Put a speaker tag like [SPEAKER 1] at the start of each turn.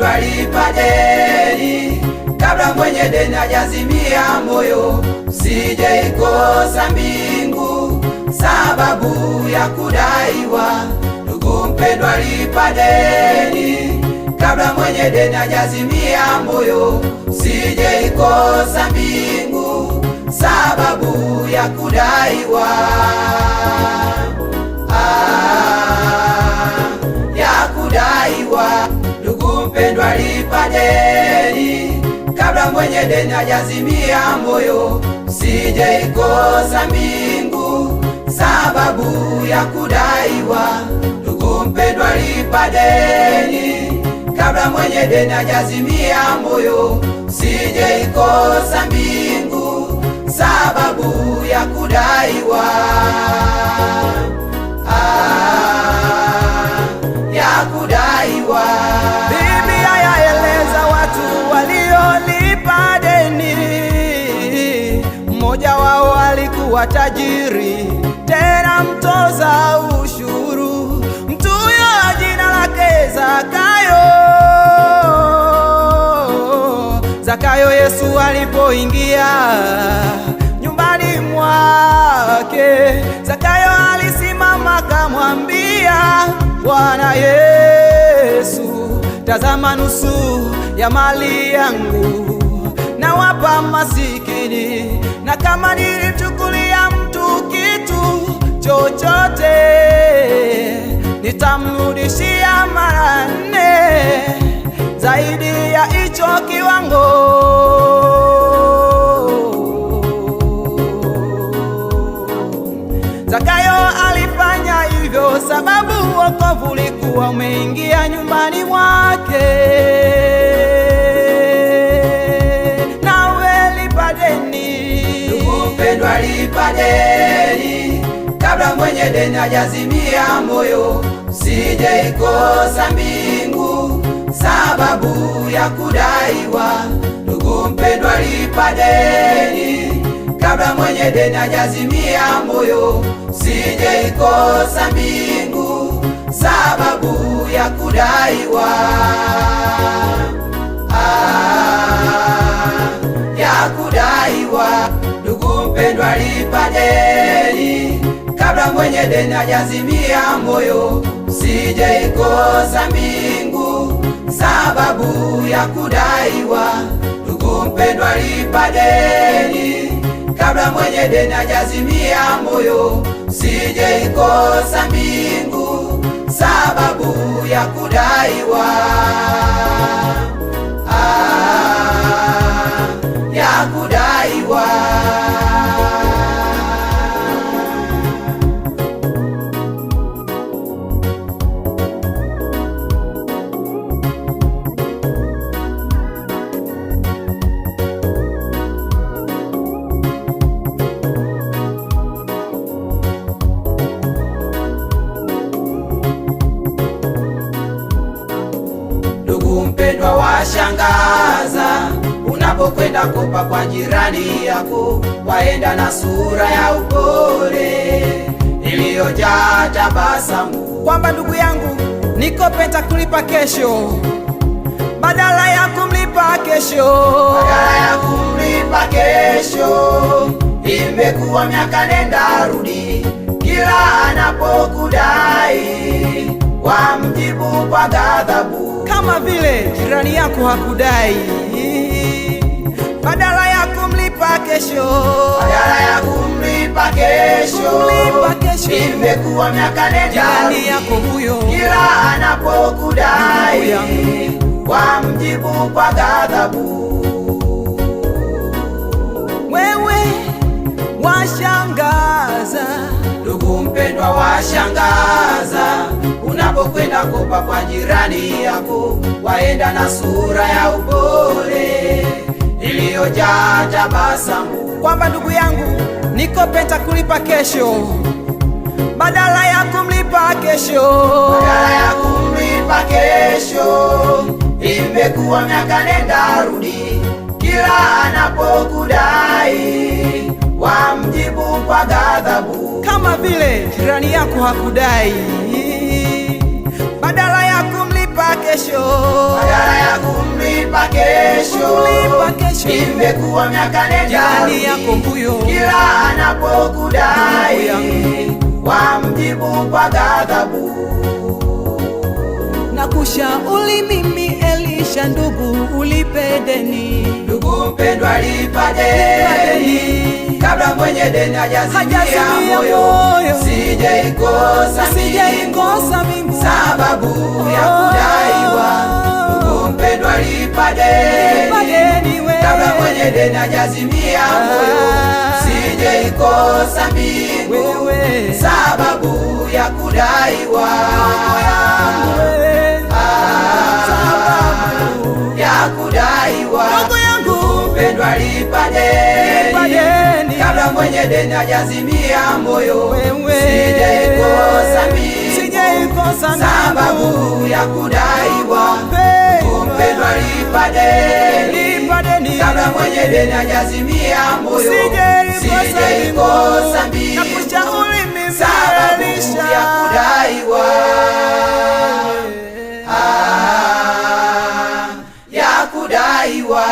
[SPEAKER 1] mpendwa, lipa deni kabla mwenye deni hajazimia moyo, usije ikosa mbingu sababu ya kudaiwa. Ndugu mpendwa, lipa deni kabla mwenye deni hajazimia moyo, usije ikosa mbingu sababu ya kudaiwa. Ah, ya kudaiwa. Ndugu mpendwa, lipa deni kabla mwenye deni hajazimia moyo, usije ikosa mbingu sababu ya kudaiwa. Ndugu mpendwa, lipa deni kabla mwenye deni hajazimia moyo, usije ikosa mbingu sababu ya kudaiwa. Ah, ya kudaiwa.
[SPEAKER 2] Biblia yaeleza watu waliolipa deni. Mmoja wao alikuwa tajiri, tena mtoza ushuru. Mtu huyo jina lake Zakayo. Zakayo Yesu alipoingia nyumbani mwake, Zakayo alisimama akamwambia, Bwana Yesu, tazama nusu ya mali yangu nawapa masikini, na kama nilimchukulia mtu kitu chochote nitamrudishia mara nne zaidi ya hicho kiwango. Zakayo alifanya hivyo sababu wokovu ulikuwa umeingia nyumbani mwake. Nawe lipa deni.
[SPEAKER 1] Ndugu mpendwa, lipa deni kabla mwenye deni hajazimia moyo, usije ikosa mbingu sababu ya kudaiwa. Ndugu mpendwa, lipa deni kabla mwenye deni hajazimia moyo, usije ikosa mbingu sababu ya kudaiwa. Ah, ya kudaiwa. Ndugu mpendwa, lipa deni kabla mwenye deni hajazimia moyo, usije ikosa mbingu sababu ya kudaiwa. Ndugu mpendwa, lipa deni kabla mwenye deni hajazimia moyo, usije ikosa mbingu sababu ya kudaiwa. Ah, ya kudaiwa. Ndugu mpendwa, washangaza unapokwenda kopa kwa jirani yako, waenda na sura ya upole iliyojaa tabasamu.
[SPEAKER 2] Kwamba ndugu yangu, nikope nitakulipa kesho, badala ya kumlipa kesho.
[SPEAKER 1] Badala ya kumlipa kesho, imekuwa miaka nenda rudi, kila anapokudai wamjibu kwa ghadhabu.
[SPEAKER 2] Kama vile jirani yako hakudai, badala ya kumlipa kesho.
[SPEAKER 1] Badala ya kumlipa kesho,
[SPEAKER 2] Kumlipa kesho.
[SPEAKER 1] imekuwa miaka nenda
[SPEAKER 2] Jirani
[SPEAKER 1] rudi,
[SPEAKER 2] yako huyo.
[SPEAKER 1] kila anapokudai
[SPEAKER 2] Ndugu yangu.
[SPEAKER 1] wamjibu kwa ghadhabu.
[SPEAKER 2] Wewe washangaza,
[SPEAKER 1] Ndugu mpendwa, washangaza unapokwenda kopa kwa jirani yako, waenda na sura ya upole iliyojaa tabasamu.
[SPEAKER 2] kwamba ndugu yangu, nikope nitakulipa kesho, badala ya kumlipa kesho.
[SPEAKER 1] Badala ya kumlipa kesho, imekuwa miaka nenda rudi, kila anapokudai wamjibu kwa ghadhabu.
[SPEAKER 2] Kama vile jirani yako hakudai, badala ya kumlipa kesho,
[SPEAKER 1] Badala ya kumlipa kesho,
[SPEAKER 2] Kumlipa kesho.
[SPEAKER 1] Imekuwa miaka nenda
[SPEAKER 2] Jirani
[SPEAKER 1] rudi.
[SPEAKER 2] Yako huyo.
[SPEAKER 1] Kila anapokudai
[SPEAKER 2] Ndugu
[SPEAKER 1] wamjibu kwa ghadhabu.
[SPEAKER 2] Na kushauri mimi Elisha, ndugu, ulipe deni.
[SPEAKER 1] Ndugu mpendwa, lipa deni
[SPEAKER 2] deni.
[SPEAKER 1] Kabla mwenye deni hajazimia
[SPEAKER 2] Hajazimia
[SPEAKER 1] moyo,
[SPEAKER 2] moyo.
[SPEAKER 1] sijeikosa
[SPEAKER 2] Sijeikosa mbingu.
[SPEAKER 1] Sababu ya kudaiwa. Ndugu mpendwa, lipa
[SPEAKER 2] Lipa
[SPEAKER 1] deni
[SPEAKER 2] deni we.
[SPEAKER 1] Kabla mwenye deni hajazimia moyo, sijeikosa mbingu
[SPEAKER 2] Wewe.
[SPEAKER 1] Sababu ya kudaiwa.
[SPEAKER 2] Wewe.
[SPEAKER 1] Ya kudaiwa.
[SPEAKER 2] Ndugu yangu.
[SPEAKER 1] Mpendwa, lipa
[SPEAKER 2] Lipa
[SPEAKER 1] deni
[SPEAKER 2] deni.
[SPEAKER 1] Kabla mwenye deni hajazimia moyo,
[SPEAKER 2] Wewe.
[SPEAKER 1] sijeikosa mbingu
[SPEAKER 2] Sijeikosa mbingu.
[SPEAKER 1] Sababu ya kudaiwa.
[SPEAKER 2] Mpendwa.
[SPEAKER 1] Mpendwa, lipa deni
[SPEAKER 2] Lipa deni.
[SPEAKER 1] Kabla mwenye deni hajazimia moyo,
[SPEAKER 2] Sijeikosa
[SPEAKER 1] sijeikosa
[SPEAKER 2] mbingu.
[SPEAKER 1] mbingu
[SPEAKER 2] Nakushauri mimi
[SPEAKER 1] sababu
[SPEAKER 2] Elisha.
[SPEAKER 1] Ya kudaiwa. Ah, ya kudaiwa.